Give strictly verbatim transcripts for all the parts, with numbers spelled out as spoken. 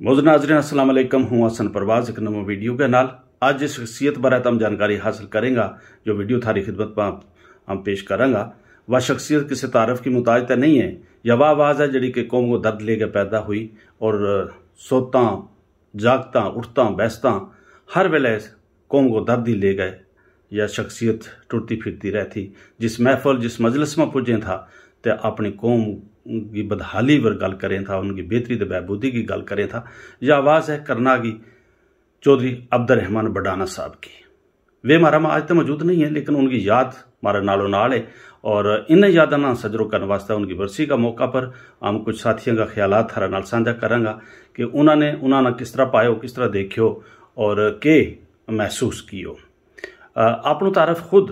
حضور ناظرین، السلام علیکم۔ ہوں حسن پرواز ایک نمو ویڈیو کے نال۔ اج اس شخصیت بارے تم جانکاری حاصل کریں گا، جو ویڈیو تھاری خدمت ما ہم پیش کراں گا۔ وہ شخصیت کسی تعارف کی محتاج تے نہیں ہے۔ یا وہ آواز ہے جڑی کہ قوم کو درد لے کے پیدا ہوئی، اور سوتاں، جاگتاں، اٹھتاں، بیستاں، ہر ویلے قوم کو درد ہی لے گئے۔ یا شخصیت ٹرتی پھرتی رہتی، جس محفل، جس مجلس ما پجیں تھا، تے اپنی قوم کی بدحالی پر گل کریں تھا، ان کی بہتری تے بہبودی کی گل کریں تھا۔ یا آواز ہے کرنا کی، چوہدری عبدالرحمن بڈانا صاحب کی۔ ویہ مارا ما آج تے موجود نہیں ہے، لیکن ان کی یاد مارا نالو نال ہے۔ اور انہیں یاداں نا سجرو کرنے واسطے ان کی برسی کا موقع پر ہم کچھ ساتھیاں کا خیالات تھارا نال سانجھا کراں گا، کہ انہاں نے انہاں نا کس طرح پایو، کس طرح دیکھیو، اور کے محسوس کیو۔ اپنو تعارف خود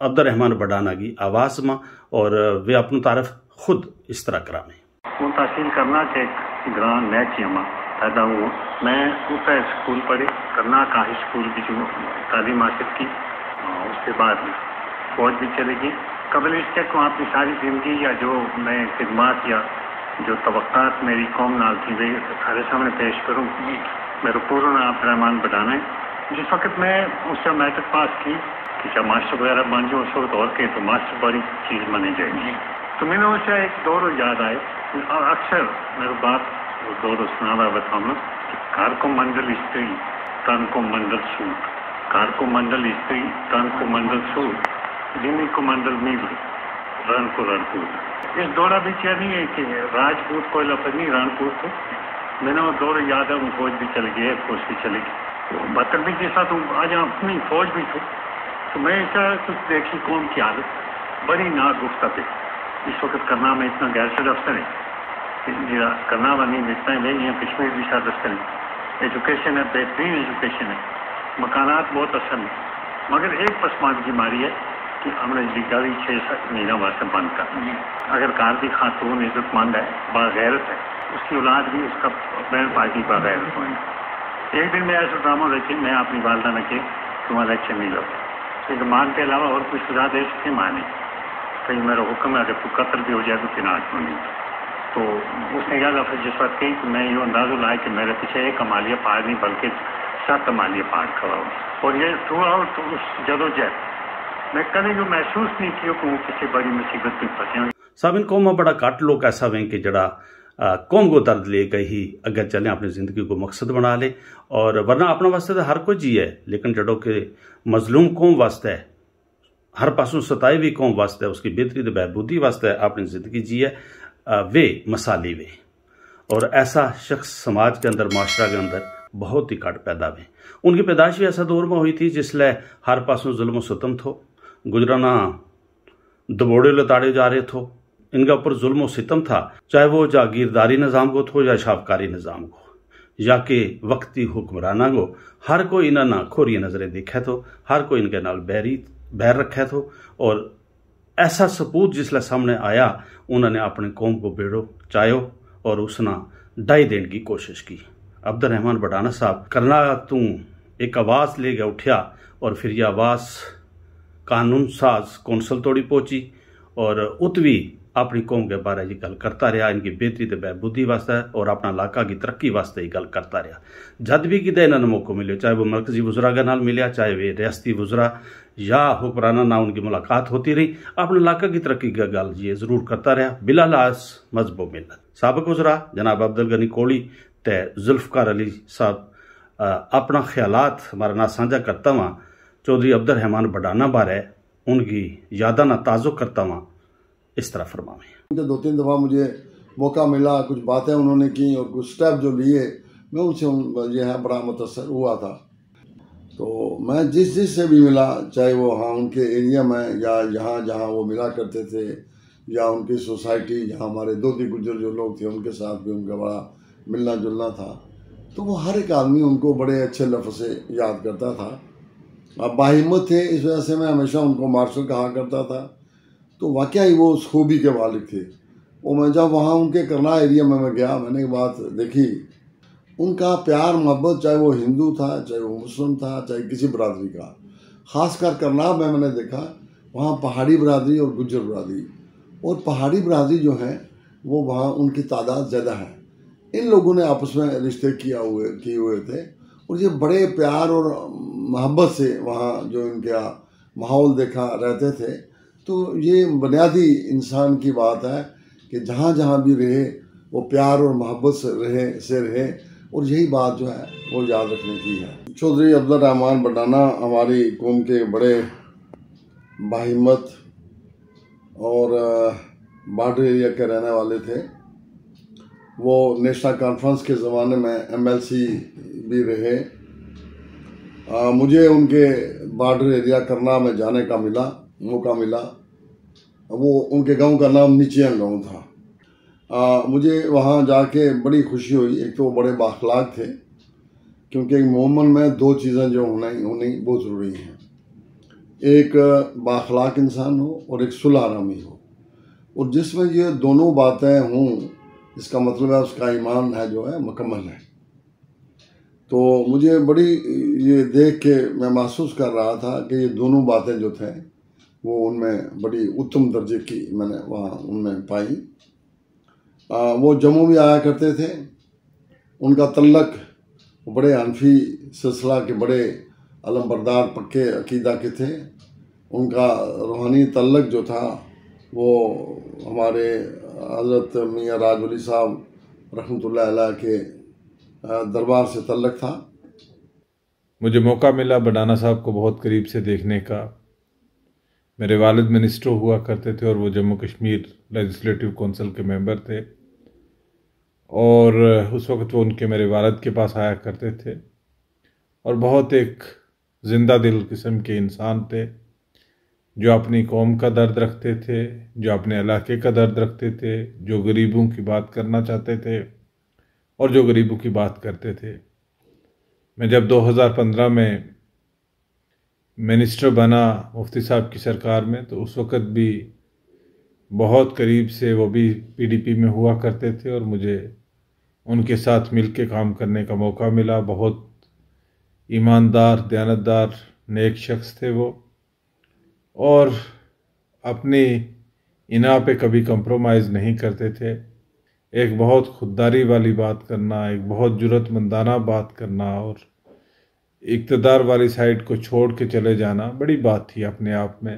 عبدالرحمن بڈانا کی آواز ما، اور ویہ اپنو تعارف خود اس طرح کرانے۔ ہوں تحصیل کرنا کہ ایک گراں نیچیاں ما پیدا ہوا۔ میں اتھے سکول پڑھی، کرنا کا ہائی سکول کی جو تعلیم حاصل کی۔ اس کے بعد فوج بھی چلے گئی۔ قبل اس کے کو اپنی ساری زندگی یا جو میں خدمات یا جو توقعات میری قوم نال تھی، وہ سارے سامنے پیش کروں۔ میرا پورا نام عبدالرحمن بڈانا ہے۔ جس وقت میں اس کا میٹرک پاس کی، کسی ماسٹر وغیرہ بن جاؤں، اس وقت اور کہیں تو ماسٹر بڑی چیز منی جائے۔ تو میں نے اسے ایک دور یاد آئے، اور اکثر میرے باپ وہ دور سنا ہوا بتاؤں کہ گھر کو منزل استری، تن کو منزل سوٹ۔ گھر کو منزل استری، تن کو منزل سوٹ، زمین کو منزل میوڑ، رن کو رنکوٹ۔ اس دورہ بھی چیئر نہیں ہے کہ راجپوت کوئی لفظ نہیں، رنکوٹ تھو۔ میں نے وہ دور یاد ہے، وہ فوج بھی چلے گی، ایئر فورس بھی چلے گی۔ بہتر بھی جیسا تو آج اپنی فوج بھی تھو، تو میں ایسا کچھ دیکھی قوم کی حالت بڑی ناگفتہ پہ۔ اس وقت کرنا میں اتنا گیس افسر ہے، کرنا بنی اتنا ہی نہیں ہے، کشمیر بھی شاید افسر ہے۔ ایجوکیشن ہے، بہترین ایجوکیشن ہے، مکانات بہت اصل ہیں، مگر ایک پسماندگی ماری ہے کہ ہم نے جی گاڑی چھ سات مہینہ واسطے بند کر دی۔ اگر گھر کی خاتون عزت مند ہے، باغیرت ہے، اس کی اولاد بھی، اس کا بہن پارٹی باغیرت ہوئی۔ ایک دن میں ایسا ڈرامہ دیکھے، میں اپنی والدہ نے کہے کہ وہاں الیکشن نہیں لڑتا، کیونکہ ماں کے علاوہ اور کوئی سزا دے سکے ماں نہیں۔ کہیں میرا حکم ہے، اگر تو قتل بھی ہو جائے تو تینا آنکھ میں نہیں۔ تو اس نے یاد آفر جس وقت کہی تو میں یوہ اندازو لائے کہ میرے پیچھے ایک عمالیہ پہاڑ نہیں بلکہ ست عمالیہ پہاڑ کھڑا ہو۔ اور یہ تھرو آؤٹ اس جدوجہد میں کدے یوہ محسوس نہیں کیو کہ وہ کسی بڑی مصیبت میں پھنسے ہوں۔ سامن قوم ما بڑا گھٹ لوک ایسا ویں کہ جڑا قوم کو درد لے گئی ہی اگے چلیں، اپنی زندگی کو مقصد بنا لیں۔ اور ورنہ اپنا واسطے تو ہر کوئی جی ہے، لیکن جڑو کہ مظلوم قوم واسطے، ہر پاسوں ستائی وی قوم واسطے، اس کی بہتری تے بہبودی واسطے اپنی زندگی جیے، ویہ مثالی وے۔ اور ایسا شخص سماج کے اندر، معاشرہ کے اندر بہت ہی گھٹ پیدا وے۔ ان کی پیدائش وی ایسا دور ما ہوئی تھی جس لے ہر پاسوں ظلم و ستم تھو، گجرانا دبوڑے لتاڑے جا رہے تھو۔ ان کا اپر ظلم و ستم تھا، چاہے وہ جاگیرداری نظام کو تھو یا شاہکاری نظام کو، یا کہ وقتی حکمراناں کو۔ ہر کوئی انہاں نا کھوری نظریں دیکھے تھو، ہر کوئی ان کے نال بیری بیر رکھے تھو۔ اور ایسا ثبوت جس لے سامنے آیا، انہاں نے اپنی قوم کو بیڑو چایو اور اس نا ڈائی دین کی کوشش کی۔ عبدالرحمن بڈانا صاحب کرنا توں ایک آواز لے گیا اٹھیا، اور پھر یہ آواز قانون ساز کونسل توڑی پہنچی، اور ات وی اپنی قوم کے بارے یہ گل کرتا رہیا، ان کی بہتری تے بہبودی واسطے اور اپنا علاقہ کی ترقی واسطے یہ گل کرتا رہیا۔ جد بھی کدے انہاں نے موقع ملیو، چاہے وہ مرکزی وزراء کے نال ملیا، چاہے وہ ریاستی وزراء یا حکمراناں نال ان کی ملاقات ہوتی رہی، اپنے علاقہ کی ترقی کا گل یہ ضرور کرتا رہیا۔ بلا لاس مذہب و ملت سابق وزراء جناب عبدالغنی کوڑی تے ذوالفقار علی صاحب اپنا خیالات ہمارا نال سانجھا کرتا واں۔ چوہدری عبدالرحمن بڈانا بارے ان کی یاداں نا تازو کرتا واں۔ اس طرح فرماویں۔ دو تین دفعہ مجھے موقع ملا، کچھ باتیں انہوں نے کی اور کچھ سٹیپ جو لیے، میں ان سے یہ ہے بڑا متاثر ہوا تھا۔ تو میں جس جس سے بھی ملا، چاہے وہ ہاں ان کے ایریا میں یا یہاں جہاں وہ ملا کرتے تھے، یا ان کی سوسائٹی جہاں ہمارے دودی گجر جو لوگ تھے ان کے ساتھ بھی ان کا بڑا ملنا جلنا تھا، تو وہ ہر ایک آدمی ان کو بڑے اچھے لفظ سے یاد کرتا تھا۔ اب باہمت تھے، اس وجہ سے میں ہمیشہ ان کو مارشل کہا کرتا تھا۔ تو واقعی وہ اس خوبی کے مالک تھے۔ وہ میں جب وہاں ان کے کرنا ایریا میں میں گیا، میں نے ایک بات دیکھی، ان کا پیار محبت، چاہے وہ ہندو تھا، چاہے وہ مسلم تھا، چاہے کسی برادری کا، خاص کر کرناب میں میں نے دیکھا، وہاں پہاڑی برادری اور گجر برادری، اور پہاڑی برادری جو ہے وہ وہاں ان کی تعداد زیادہ ہے۔ ان لوگوں نے آپس میں رشتے کیا ہوئے کیے ہوئے تھے، اور یہ بڑے پیار اور محبت سے وہاں جو ان کا ماحول دیکھا رہتے تھے۔ تو یہ بنیادی انسان کی بات ہے کہ جہاں جہاں بھی رہے، وہ پیار اور محبت سے رہے سے رہے۔ اور یہی بات جو ہے، وہ یاد رکھنے کی ہے۔ چوہدری عبدالرحمان بڈانا ہماری قوم کے بڑے باہمت اور بارڈر ایریا کے رہنے والے تھے۔ وہ نیشنل کانفرنس کے زمانے میں ایم ایل سی بھی رہے۔ مجھے ان کے بارڈر ایریا کرنا میں جانے کا ملا، موقع ملا۔ وہ ان کے گاؤں کا نام نیچیاں گاؤں تھا۔ مجھے وہاں جا کے بڑی خوشی ہوئی۔ ایک تو وہ بڑے بااخلاق تھے، کیونکہ ایک مومن میں دو چیزیں جو ہونی بہت ضروری ہیں۔ ایک بااخلاق انسان ہو اور ایک صلح آرامی ہو، اور جس میں یہ دونوں باتیں ہوں، اس کا مطلب ہے اس کا ایمان ہے جو ہے مکمل ہے۔ تو مجھے بڑی یہ دیکھ کے میں محسوس کر رہا تھا کہ یہ دونوں باتیں جو تھے، وہ ان میں بڑی اتم درجے کی میں نے وہاں ان میں پائی۔ وہ جموں بھی آیا کرتے تھے۔ ان کا تعلق بڑے حنفی سلسلہ کے بڑے علمبردار پکے عقیدہ کے تھے۔ ان کا روحانی تعلق جو تھا، وہ ہمارے حضرت میاں راج ولی صاحب رحمت اللہ علیہ کے دربار سے تعلق تھا۔ مجھے موقع ملا بڈانا صاحب کو بہت قریب سے دیکھنے کا۔ میرے والد منسٹر ہوا کرتے تھے اور وہ جموں کشمیر لیجسلیٹو کونسل کے ممبر تھے، اور اس وقت وہ ان کے میرے والد کے پاس آیا کرتے تھے، اور بہت ایک زندہ دل قسم کے انسان تھے، جو اپنی قوم کا درد رکھتے تھے، جو اپنے علاقے کا درد رکھتے تھے، جو غریبوں کی بات کرنا چاہتے تھے اور جو غریبوں کی بات کرتے تھے۔ میں جب دو ہزار پندرہ میں منسٹر بنا مفتی صاحب کی سرکار میں، تو اس وقت بھی بہت قریب سے وہ بھی پی ڈی پی میں ہوا کرتے تھے، اور مجھے ان کے ساتھ مل کے کام کرنے کا موقع ملا۔ بہت ایماندار، دیانتدار، نیک شخص تھے وہ، اور اپنی انا پہ کبھی کمپرومائز نہیں کرتے تھے۔ ایک بہت خودداری والی بات کرنا، ایک بہت جرات مندانہ بات کرنا، اور اقتدار والی سائیڈ کو چھوڑ کے چلے جانا بڑی بات تھی اپنے آپ میں۔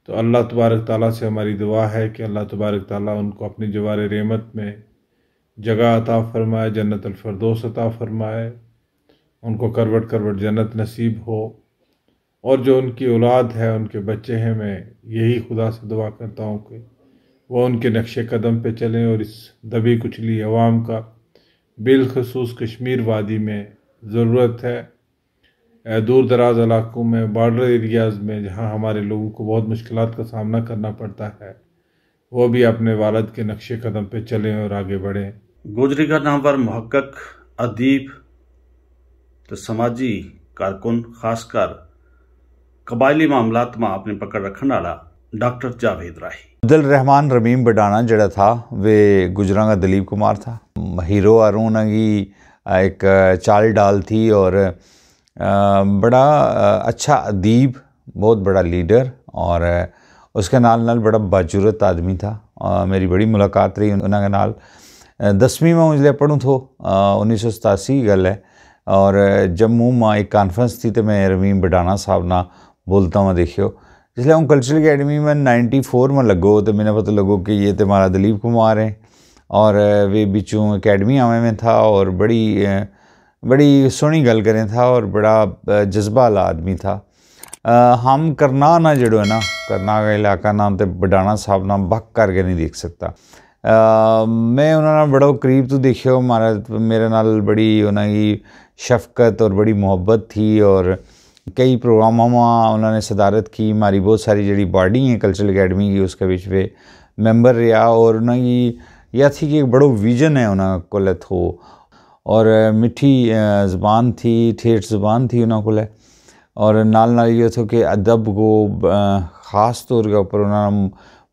تو اللہ تبارک تعالیٰ سے ہماری دعا ہے کہ اللہ تبارک تعالیٰ ان کو اپنی جوار رحمت میں جگہ عطا فرمائے، جنت الفردوس عطا فرمائے، ان کو کروٹ کروٹ جنت نصیب ہو، اور جو ان کی اولاد ہے، ان کے بچے ہیں، میں یہی خدا سے دعا کرتا ہوں کہ وہ ان کے نقش قدم پہ چلیں اور اس دبی کچلی عوام کا بالخصوص کشمیر وادی میں ضرورت ہے۔ دور دراز علاقوں میں، بارڈر ایریاز میں، جہاں ہمارے لوگوں کو بہت مشکلات کا سامنا کرنا پڑتا ہے، وہ بھی اپنے والد کے نقش قدم پہ چلیں اور آگے بڑھیں۔ گوجری کا نامور محقق، ادیب تے سماجی کارکن، خاص کر قبائلی معاملات ما اپنی پکڑ رکھن آڑا ڈاکٹر جاوید راہی۔ عبدالرحمن رمیم بڈانا جڑا تھا، وہ گجراں کا دلیپ کمار تھا۔ ہیرو ہاروں انہاں کی ایک چال ڈال تھی، اور بڑا اچھا ادیب، بہت بڑا لیڈر، اور اس کے نال نال بڑا باجرت آدمی تھا۔ میری بڑی ملاقات رہی انہاں کے نال۔ دسویں ما مجھ لے پڑھوں تھو، انیس سو ستاسی کی گل ہے، اور جموں ما ایک کانفرنس تھی تو میں رمیم بڈانا صاحب نا بولتا ہوا دیکھیو۔ جس لے ہوں کلچرل اکیڈمی میں نائنٹی فور ما لگو تو میں نا پتو لگو کہ یہ تو ہمارا دلیپ کمار ہیں، اور ویہ بچوں اکیڈمی آویں میں تھا، اور بڑی بڑی سوہنی گل کریں تھا، اور بڑا جذبہ والا آدمی تھا۔ ہم کرنا نا جڑو ہے نا، کرنا کا علاقہ نا تے بڈانا صاحب نا بک کر کے نہیں دیکھ سکتا۔ میں انہاں نا بڑا قریب تو دیکھیو، میرے نال بڑی انہاں کی شفقت اور بڑی محبت تھی، اور کئی پروگراماں ما انہاں نے صدارت کی۔ ہماری بہت ساری جڑی باڈی ہیں کلچرل اکیڈمی کی، اس کے وچ وہ ممبر رہیا، اور انہاں کی یا تھی کہ ایک بڑو ویژن ہے انہاں کول تھو، اور مٹھی زبان تھی، ٹھیٹ زبان تھی انہاں کول۔ اور نال نال یہ تھو کہ ادب کو خاص طور کے اوپر انہاں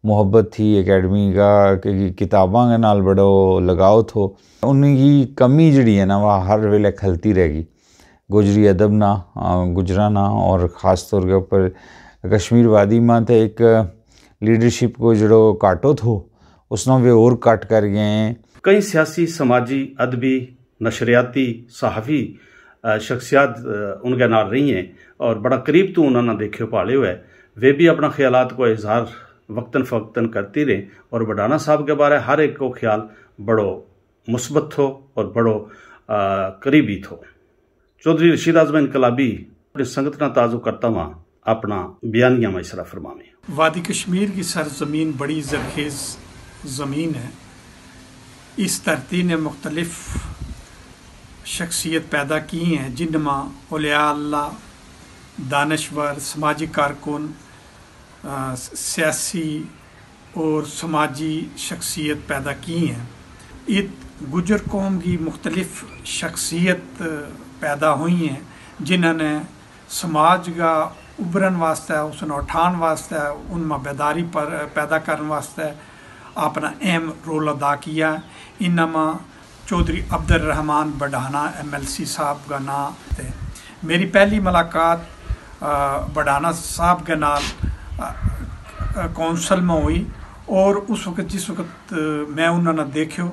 محبت تھی اکیڈمی کا، کہ کتاباں کے نال بڑو لگاؤ تھو۔ انہاں کی کمی جڑی ہے نا، وہ ہر ویلے کھلتی رہ گئی۔ گوجری ادب نا، گجراں نا، اور خاص طور کے اوپر کشمیر وادی ما تے ایک لیڈرشپ کو جڑو کاٹو تھو، اس نا وہ اور کٹ کر گئے ہیں۔ کئی سیاسی، سماجی، ادبی، نشریاتی، صحافی شخصیات ان کے نال رہی ہیں، اور بڑا قریب تو انہاں نا دیکھیو پالے ہوئے۔ ویہ بھی اپنا خیالات کو اظہار وقتاً فوقتاً کرتی رہی، اور بڈھانا صاحب کے بارے ہر ایک کو خیال بڑو مثبت تھو، اور بڑو قریبی تھو۔ چوہدری رشید اعظم انقلابی اپنی سنگت نا تازو کرتا ہوا اپنا بیانیاں ما اس طرح فرماویں۔ وادی کشمیر کی سرزمین بڑی زرخیز زمین ہے۔ اس دھرتی نے مختلف شخصیت پیدا کی ہیں، جن ما اولیاء اللہ، دانشور، سماجی کارکن، سیاسی اور سماجی شخصیت پیدا کی ہیں۔ ات گجر قوم کی مختلف شخصیت پیدا ہوئی ہیں، جنہاں نے سماج کا ابھرن واسطے، اس نا اٹھان واسطے، ان ما بیداری پیدا کرن واسطے اپنا اہم رول ادا کیا۔ انہاں ما چوہدری عبدالرحمن بڈھانا ایم ایل سی صاحب کا ناں تے۔ میری پہلی ملاقات بڈھانا صاحب کے نال کونسل ما ہوئی، اور اس وقت جس وقت میں انہاں نا دیکھیو،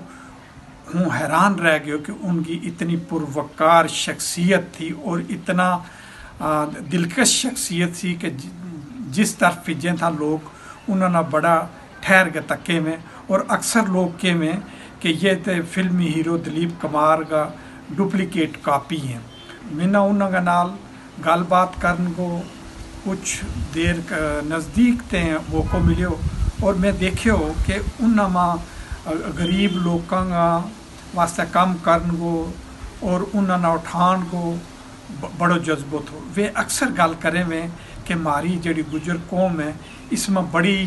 ہوں حیران رہ گیو کہ ان کی اتنی پروقار شخصیت تھی اور اتنا دلکش شخصیت تھی کہ جس طرف پھجیں تھا لوگ انہاں نا بڑا ٹھہر کے تکے میں، اور اکثر لوگ کہویں کہ یہ تے فلمی ہیرو دلیپ کمار کا ڈپلیکیٹ کاپی ہیں۔ منا انہاں کے نال گل بات کرن کو کچھ دیر نزدیک تے موقعو ملیو، اور میں دیکھیو کہ انہاں ما غریب لوکاں کا واسطے کم کرن کو اور انہاں نا اٹھان کو بڑو جذبو تھو۔ ویہ اکثر گل کریں ویں کہ ماری جیڑی گجر قوم ہے، اس ما بڑی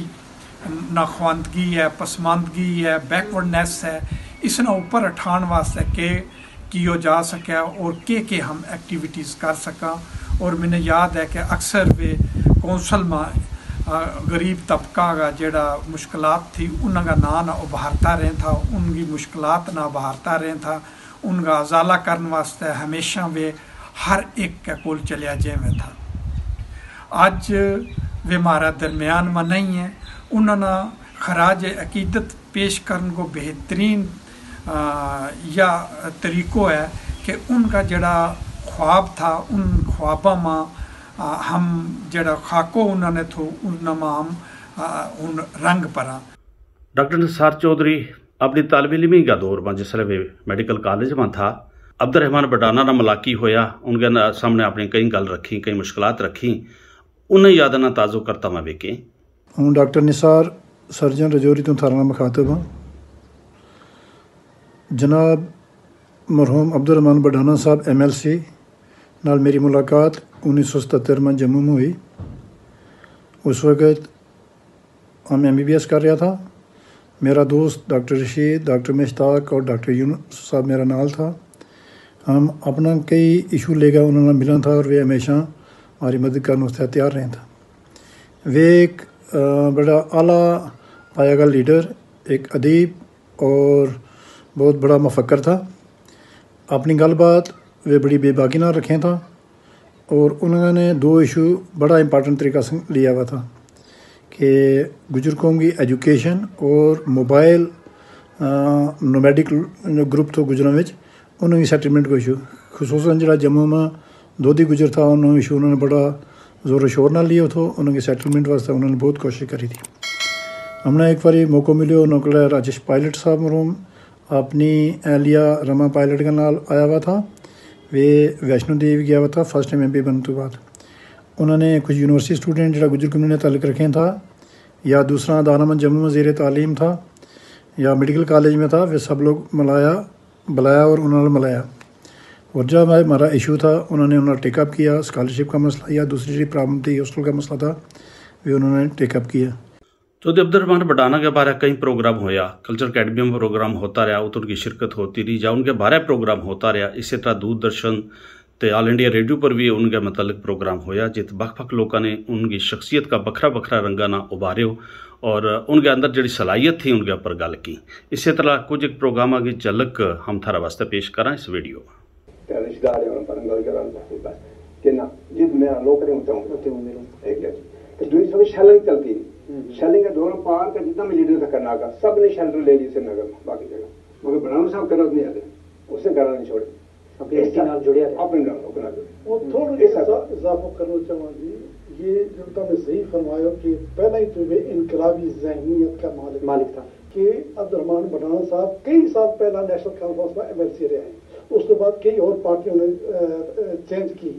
ناخواندگی ہے، پسماندگی ہے، بیکورڈنس ہے، اس نا اپر اٹھان واسطے کے کیو جا سکیا اور کے کے ہم ایکٹیویٹیز کر سکاں۔ اور منا یاد ہے کہ اکثر ویہ کونسل ما غریب طبقہ کا جیڑا مشکلات تھی انہاں کا ناں نا ابھارتا رہن تھا، ان کی مشکلات نا ابھارتا رہن تھا، ان کا ازالہ کرن واسطے ہمیشہ ویہ ہر ایک کے کول چلیا جیویں تھا۔ اج ویہ مارا درمیان ما نہیں ہے۔ انہاں نا خراج عقیدت پیش کرن کو بہترین یا طریقو ہے کہ ان کا جیڑا خواب تھا ان خواباں ما ہم جیڑا خاکو انہاں نے تھو انہاں ما ہم رنگ پراں۔ ڈاکٹر نثار چوہدری اپنی طالب علمی کا دور ما جس لے ویہ میڈیکل کالج ما تھا، عبدالرحمن بڈھانا نا ملاقی ہویا، ان کے سامنے اپنی کئی گل رکھی، کئی مشکلات رکھی، انہاں یاداں نا تازو کرتا ما ویکیں۔ ہوں ڈاکٹر نثار، سرجن رجوری توں تھارا نا مخاطب ہاں۔ جناب مرحوم عبدالرحمن بڈھانا صاحب ایم ایل سی نال میری ملاقات انیس سو ستہتر ما جموں ما ہوئی۔ اس وقت ہم ایم بی بی ایس کر رہیا تھا۔ میرا دوست ڈاکٹر رشید، ڈاکٹر مشتاق اور ڈاکٹر یونس صاحب میرا نال تھا۔ ہم اپنا کئی ایشو لے کے انہاں نا ملنا تھا اور ویہ ہمیشہ ہماری مدد کرن واسطے تیار رہن تھا۔ ویہ ایک بڑا اعلیٰ پایا کا لیڈر، ایک ادیب اور بہت بڑا مفکر تھا۔ اپنی گل بات ویہ بڑی بے باکی نال رکھیں تھا۔ اور انہاں نے دو ایشو بڑا امپورٹنٹ طریقہ سے لیا ہوا تھا کہ گجر قوم کی ایجوکیشن اور موبائل نومیڈک گروپ تھو گجراں وچ انہاں کی سیٹلمنٹ کو ایشو، خصوصاً جڑا جموں ما دودی گجر تھا انہاں ایشو انہاں نے بڑا زور و شور نال لیو تھو۔ انہاں کی سیٹلمنٹ واسطے انہاں نے بہت کوشش کری تھی۔ ہم نا ایک واری موقعو ملیو انہاں کولے راجیش پائلٹ صاحب مرحوم اپنی اہلیہ رما پائلٹ کے نال آیا ہوا تھا۔ ویہ ویشنو دیوی گیا ہوا تھا فرسٹ ٹائم ایم پی بنن تو بعد۔ انہاں نے کچھ یونیورسٹی اسٹوڈنٹ جڑا گجر کمیونٹی نے تعلق رکھیں تھا یا دوسرا ادارہ ما جموں ما زیر تعلیم تھا یا میڈیکل کالج میں تھا، ویہ سب لوگ ملایا، بلایا اور انہاں نال ملایا۔ اور جا ہمارا ایشو تھا انہاں نے انہاں ٹیک اپ کیا، اسکالرشپ کا مسئلہ یا دوسری جڑی پرابلم تھی ہاسٹل کا مسئلہ تھا، ویہ انہاں نے ٹیک اپ کیا۔ چوہدری عبدالرحمن بڈھانا کے بارے کئی پروگرام ہویا، کلچر اکیڈمی ما پروگرام ہوتا رہیا ات ان کی شرکت ہوتی رہی یا ان کے بارے پروگرام ہوتا رہیا۔ اسے طرح دوردرشن تے آل انڈیا ریڈیو پر ویہ ان کے متعلق پروگرام ہویا جت بکھ بکھ لوکاں نے ان کی شخصیت کا بکھرا بکھرا رنگاں نا ابھاریو اور ان کے اندر جڑی صلاحیت تھی ان کے اپر گل کی۔ اسے طرح کچھ ایک پروگراماں کی جھلک ہم تھارا واسطے پیش کراں اس ویڈیو۔ تے رشتہ دار ہیں، انہاں پر گل کراں بس کہ نہ، جد میں لوگ کریں اتنے ہوں۔ اتنے ہوں میرے۔ ایک جگہ۔ تو دوئی سب شیلنگ چلتی ہے۔ شیلنگ کا دور پار کا جتنا بھی لیڈر تھا کرنا کا، سب نے شیلٹر لے لی سری نگر، باقی جگہ۔ مگر بنانا صاحب کرنا تو نہیں آتے، اس نے کرنا نہیں چھوڑے۔ اپنے نال جڑیا رہے۔ اپنے نال جڑیا رہے۔ وہ تھوڑا جہا اضافہ کرنا چاہواں جی، یہ جو تم نے صحیح فرمایا کہ پہلا ہی تو یہ انقلابی ذہنیت کا مالک مالک تھا۔ کہ عبدالرحمن بڈانا صاحب کئی سال پہلا نیشنل کانفرنس میں ایم ایل سی رہے ہیں۔ اس کے بعد کئی اور پارٹیوں نے چینج کی،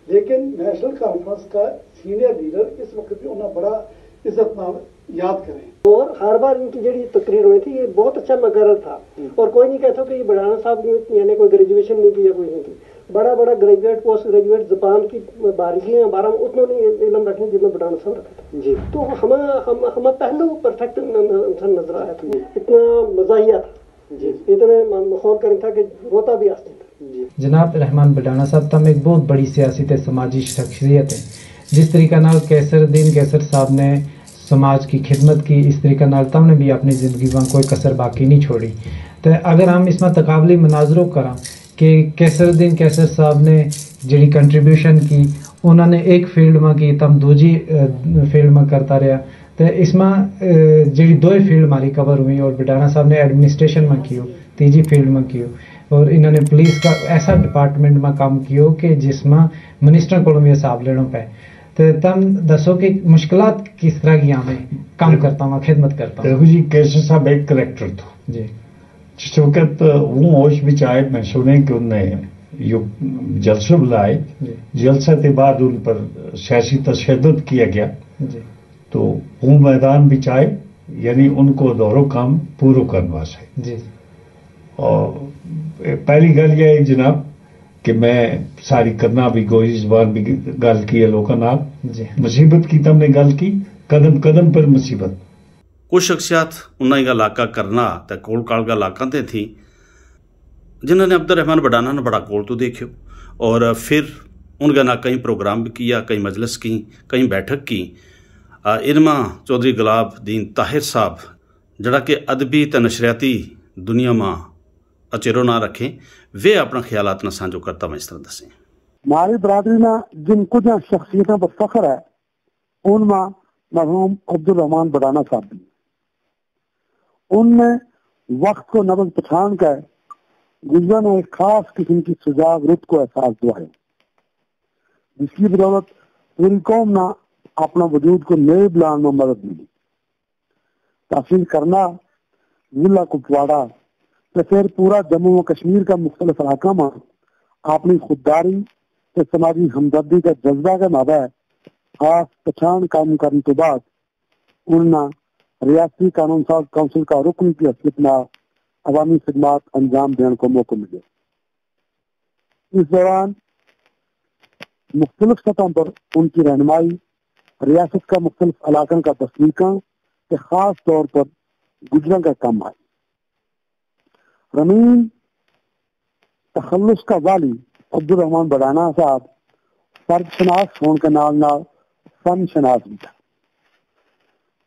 لیکن نیشنل کانفرنس کا سینئر لیڈر اس وقت بھی انہاں بڑا عزت نال یاد کریں۔ اور ہر بار ان کی جڑی تقریر ہوئی تھی، یہ بہت اچھا مقرر تھا۔ اور کوئی نہیں کہتا کہ یہ بڈانا صاحب نے یعنی کوئی گریجویشن نہیں کی یا کوئی نہیں کی۔ بڑا بڑا گریجویٹ، پوسٹ گریجویٹ زبان کی باریکیاں بارہ میں اتنا نہیں علم رکھیں جتنا بڈانا صاحب رکھا تھا۔ جی۔ تو ہمیں ہم ہمیں پہلو پرفیکٹ انسان نظر آیا تھا۔ اتنا مزاحیہ تھا۔ جی۔ اتنے ماحول کریں تھا کہ روتا بھی آستے تھا۔ جی۔ جناب رحمان بڈانا صاحب، تم ایک بہت بڑی سیاسی تے سماجی شخصیت ہیں۔ جس طریقہ نال قیصر الدین قیصر صاحب نے سماج کی خدمت کی، اس طریقہ نال تم نے بھی اپنی زندگی میں کوئی کسر باقی نہیں چھوڑی۔ تو اگر ہم اس میں تقابلی مناظروں کراں کہ قیصر الدین قیصر صاحب نے جڑی کنٹریبیوشن کی، انہوں نے ایک فیلڈ میں کی، تم دوجی فیلڈ میں کرتا رہیا۔ تو اس میں جڑی دو ہی فیلڈ ہماری کور ہوئی اور بڈانا صاحب نے ایڈمنسٹریشن میں کیو، تیجی فیلڈ میں کیو، اور انہوں نے پولیس کا ایسا ڈپارٹمنٹ میں کام کیو کہ جس میں منسٹر کو بھی حساب لینا پے۔ تو تم دسو کہ مشکلات کس طرح کی ہمیں کام کرتا ہوں، خدمت کرتا ہوں۔ دیکھو جی، کیسے صاحب ایک کریکٹر تھو۔ جی۔ جس وقت وہ ہوش بچ آئے، میں سنے کہ انہوں نے یو جلسہ بلائے۔ جی۔ جلسہ کے بعد ان پر سیاسی تشدد کیا گیا۔ جی۔ تو وہ میدان بچ آئے، یعنی ان کو دورو کام پورو کرنے واسطے۔ جی۔ اور پہلی گل یہ ہے جناب کہ میں ساری کرنا بھی گوئی زبان بھی گل کی ہے لوکاں نال۔ جی۔ مصیبت کی تم نے گل کی، قدم قدم پر مصیبت۔ کچھ شخصیات انہاں کا علاقہ کرنا تے کول کال کا علاقہ تے تھی، جنہاں نے عبدالرحمن بڈانا نے بڑا کول تو دیکھیو، اور پھر ان کے نال کئی پروگرام بھی کیا، کئی مجلس کی، کئی بیٹھک کی۔ ان ماہ چوہدری گلاب دین طاہر صاحب، جڑا کہ ادبی تے نشریاتی دنیا ماہ اچیرو ناں رکھیں، ویہ اپنا خیالات نا سانجو کرتا میں اس طرح دسیں۔ ماری برادری نا جن کچھ شخصیتاں پر فخر ہے، ان ماہ مرحوم عبدالرحمن بڈانا صاحب بھی۔ ان نے وقت کو نبض پچھان کر گزرا نا ایک خاص قسم کی سجاگ رت کو احساس دوایا، جس کی بدولت پوری قوم نا اپنا وجود کو نئے بلان میں مدد ملی۔ تحصیل کرنا، ضلع کپواڑہ تے پھر پورا جموں و کشمیر کا مختلف علاقہ ما اپنی خودداری تے سماجی ہمدردی کا جذبہ کے مابع خاص پچھان کام کرنے تو بعد انہاں ریاستی قانون ساز کونسل کا رکن کی حیثیت نال عوامی خدمات انجام دین کو موقع ملے۔ اس دوران مختلف سطحوں پر ان کی رہنمائی ریاست کا مختلف علاقوں کا بسنیکاں کے خاص طور پر گجراں کا کم آئی۔ رمین تخلص کا والی عبدالرحمن بڑانا صاحب فرد شناس ہون کے نال نال فن شناس بھی تھا۔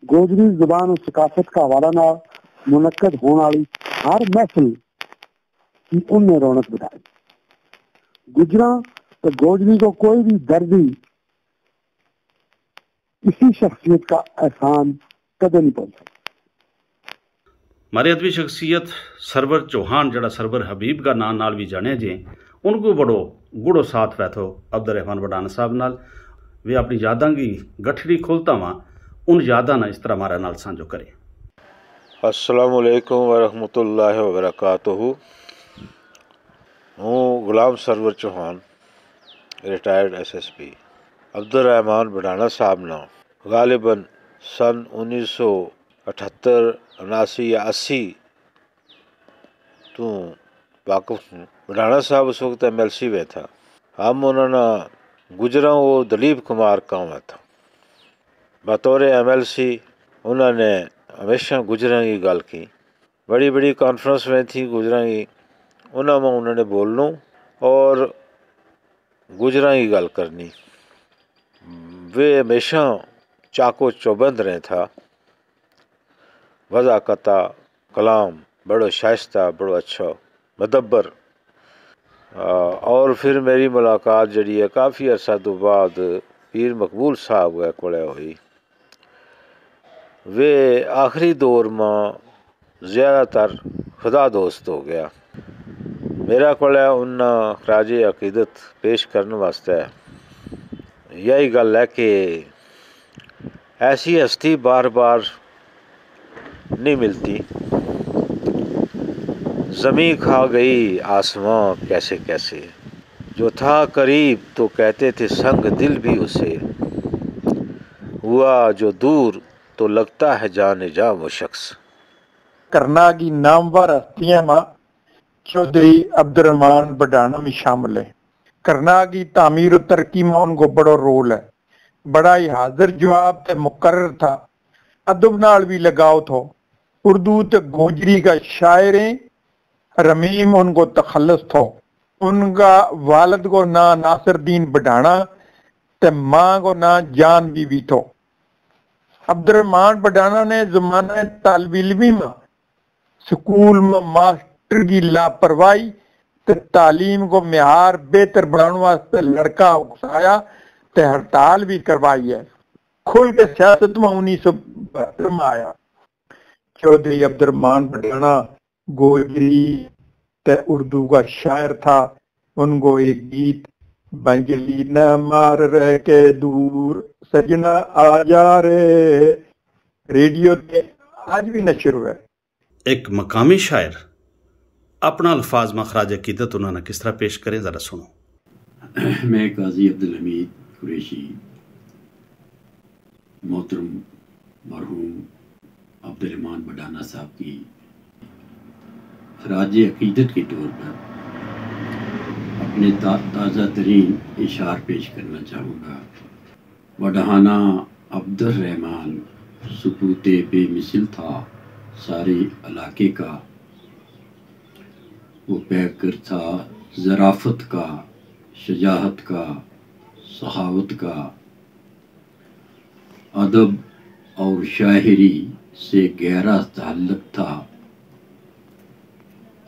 گوجری زبان و ثقافت کا حوالہ نال منعقد ہون آلی ہر محفل کی ان نے رونق بڑھائی۔ گجراں تے گوجری کو کوئی بھی دردی اسی شخصیت کا احسان کدے نہیں پہنچا۔ مارے ادبی شخصیت سرور چوہان جڑا سرور حبیب کا ناں نال بھی جانے جے، ان کو بڑو گڑو ساتھ ویتھو عبدالرحمن وڈان صاحب نال۔ ویہ اپنی یاداں کی گٹھڑی کھولتا واں، ان یاداں نا اس طرح مارے نال سانجو کرے۔ السلام علیکم ورحمۃ اللہ وبرکاتہ۔ ہوں غلام سرور چوہان، ریٹائرڈ ایس ایس پی۔ عبدالرحمن بڈھانا صاحب نا غالباً سن انیس سو اٹھہتر، اناسی یا اسی تو واقف ہوں۔ بڈھانا صاحب اس وقت ایم ایل سی وے تھا۔ ہم انہوں نا گجراں وہ دلیپ کمار کہاں تھا۔ بطور ایم ایل سی انہوں نے ہمیشہ گجراں کی گل کی۔ بڑی بڑی کانفرنس ویں تھی گجراں کی، انہاں ما انہوں نے بولنو اور گجراں کی گل کرنی۔ ویہ ہمیشہ چاکو چوبند رہے تھا۔ وضع کتا کلام بڑو شائستہ، بڑو اچھو مدبر۔ اور پھر میری ملاقات جڑی ہے کافی عرصہ تو بعد پیر مقبول صاحب کے کولے ہوئی۔ ویہ آخری دور ما زیادہ تر خدا دوست ہو گیا۔ میرا کول ہے انہاں خراج عقیدت پیش کرن واسطے یہی گل ہے کہ ایسی ہستی بار بار نہیں ملتی۔ زمین کھا گئی آسماں کیسے کیسے، جو تھا قریب تو کہتے تھے سنگ دل بھی اسے، ہوا جو دور تو لگتا ہے جان جاں وہ شخص۔ کرنا کی نامور ہستیاں ما چوہدری عبدالرحمن بڈھانا بھی شامل ہے۔ کرنا کی تعمیر و ترقی ما ان کو بڑو رول ہے۔ بڑا ہی حاضر جواب تے مقرر تھا۔ ادب نال بھی لگاؤ تھو۔ اردو تے گوجری کا شاعر ہیں۔ رمیم ان کو تخلص تھو۔ ان کا والد کو ناں ناصر دین بڈھانا تے ماں کو ناں جان بی بی تھو۔ عبدالرحمن بڈھانا نے زمانہ طالب علمی ما سکول ما ماسٹر کی لاپرواہی تے تعلیم کو معیار بہتر بناؤن واسطے لڑکا اکسایا تے ہڑتال بھی کروائی ہے۔ کھل کے سیاست ما انیس سو بہتر ما آیا۔ چوہدری عبدالرحمن بڈھانا گوجری تے اردو کا شاعر تھا۔ ان کو ایک گیت بنجلی نہ مار رہ کے دور سجنا آ جا رے ریڈیو تے آج بھی نشر ہوئے۔ ایک مقامی شاعر اپنا الفاظ ما خراج عقیدت انہاں نا کس طرح پیش کریں، ذرا سنو۔ میں قاضی عبدالحمید قریشی محترم مرحوم عبدالرحمن بڈھانا صاحب کی خراج عقیدت کے طور پر اپنے تا- تازہ ترین اشعار پیش کرنا چاہوں گا۔ بڈھانا عبدالرحمن سپوت بے مثل تھا سارے علاقے کا۔ وہ پیکر تھا ظرافت کا، شجاعت کا، سخاوت کا۔ ادب اور شاعری سے گہرا تعلق تھا۔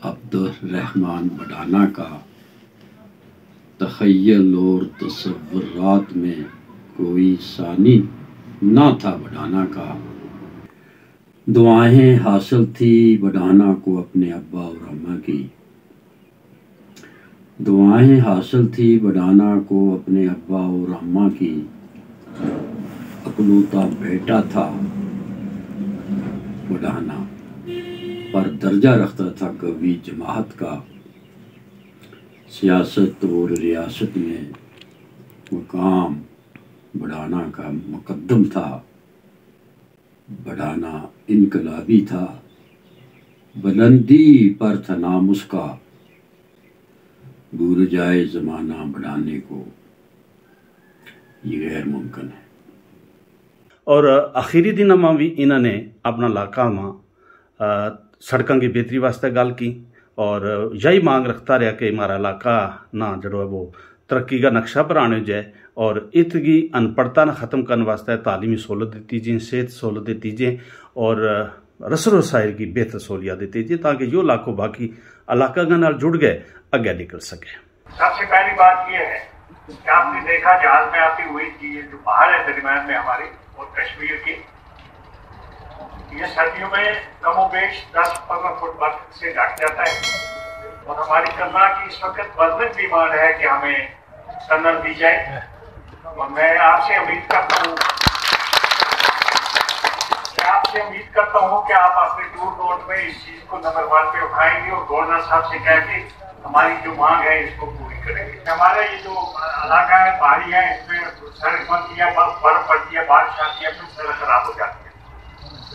عبدالرحمن بڈھانا کا تخیل اور تصورات میں کوئی ثانی نہ تھا۔ بڈھانا کا دعائیں حاصل تھی بڈھانا کو اپنے ابا اور اماں کی۔ دعائیں حاصل تھی بڈھانا کو اپنے ابا اور اماں کی۔ اکلوتا بیٹا تھا بڈھانا، پر درجہ رکھتا تھا قوی جماعت کا۔ سیاست اور ریاست میں مقام بڈھانا کا مقدم تھا۔ بڈھانا انقلابی تھا، بلندی پر تھا نام اس کا۔ بھول جائے زمانہ بڈھانے کو، یہ غیر ممکن ہے۔ اور آخری دناں ما بھی انہاں نے اپنا علاقہ ما سڑکاں کی بہتری واسطے گل کی، اور یہی مانگ رکھتا رہیا کہ ہمارا علاقہ نا جڑو ہے وہ ترقی کا نقشہ پر آنے جائے، اور ات کی ان پڑھتا نا ختم کرنے واسطے تعلیمی سہولت دیتی جائیں، صحت سہولت دیتی جائیں، اور رسل وسائل کی بہتر سہولیات دیتی جائیں تاکہ یوہ علاقو باقی علاقہ کا نال جڑ گئے اگے نکل سکے۔ سب سے پہلی بات یہ ہے کہ آپ نے دیکھا جہاز میں آتی ہوئی کہ یہ جو پہاڑ ہے درمیان میں ہماری اور کشمیر کی، یہ سردیوں میں کم و بیش دس پندرہ فٹ برف سے ڈھک جاتا ہے، اور ہماری کرنا کی اس وقت برننگ ڈیمانڈ ہے کہ ہمیں ٹنل دی جائے۔ اور میں آپ سے امید کرتا ہوں میں آپ سے امید کرتا ہوں کہ آپ اپنے ٹور نوٹ میں اس چیز کو نمبر ون پہ اٹھائیں گے اور گورنر صاحب سے کہہ کے ہماری جو مانگ ہے اس کو پوری کریں گے۔ ہمارا یہ جو علاقہ ہے پہاڑی ہے، اس میں سڑک بنتی ہے، برف برف پڑتی ہے، بارش آتی ہے، پھر سڑک خراب ہو جاتی ہے۔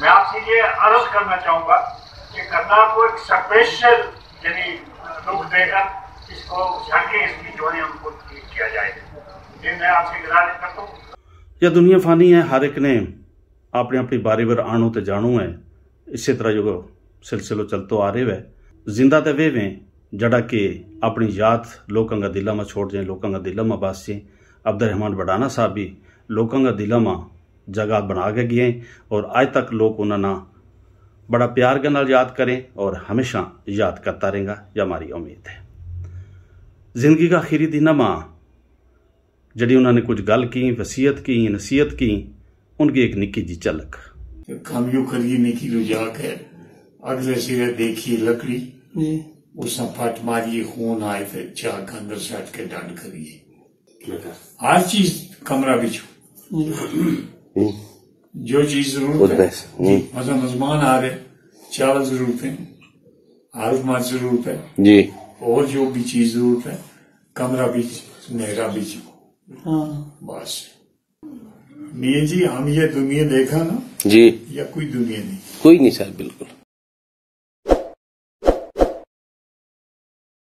میں آپ سے یہ عرض کرنا چاہوں گا کہ کرنا کو ایک سپیشل یعنی رخ دے کر اس کو جھڑ کے اس کی جو ہے ان کو ٹھیک کیا جائے۔ یہ میں آپ سے گزارش کرتا ہوں۔ یا دنیا فانی ہے، ہر ایک نے اپنے اپنی باری پر آنو تے جانو ہے۔ اسی طرح جو سلسلو چلتو آ رہے ہوئے، زندہ تے ویہ ویں جڑا کہ اپنی یاد لوکاں کا دلاں ما چھوڑ جائیں، لوکاں کا دلاں ما بس جائیں۔ عبدالرحمن بڈانا صاحب بھی لوکاں کا دلاں ما جگہ بنا کے گئے، اور اج تک لوک انہاں نا بڑا پیار کے نال یاد کریں اور ہمیشہ یاد کرتا رہیں گا، یا ہماری امید ہے۔ زندگی کا آخری دناں ما جڑی انہاں نے کچھ گل کی، وصیت کی، نصیحت کی، ان کی ایک نکی جی چلک۔ کامیو کریے نیکی لو جا کے اگلے سرے دیکھی لکڑی، اس نا پٹ ماری خون آئے تے چاک اندر سٹ کے ڈنڈ کریے۔ ہر چیز کمرہ بچ ہو۔ جو چیز ضرورت ہے، مثلا مزمان آ رہے، چاول ضرورت ہے، ہلد مچ ضرورت ہے، جی، اور جو بھی چیز ضرورت ہے، کمرہ بچ، نیرا بچ ہو۔ بس۔ میاں جی، ہم یہ دنیا دیکھا نا، جی، یا کوئی دنیا نہیں۔ کوئی نہیں سر، بالکل۔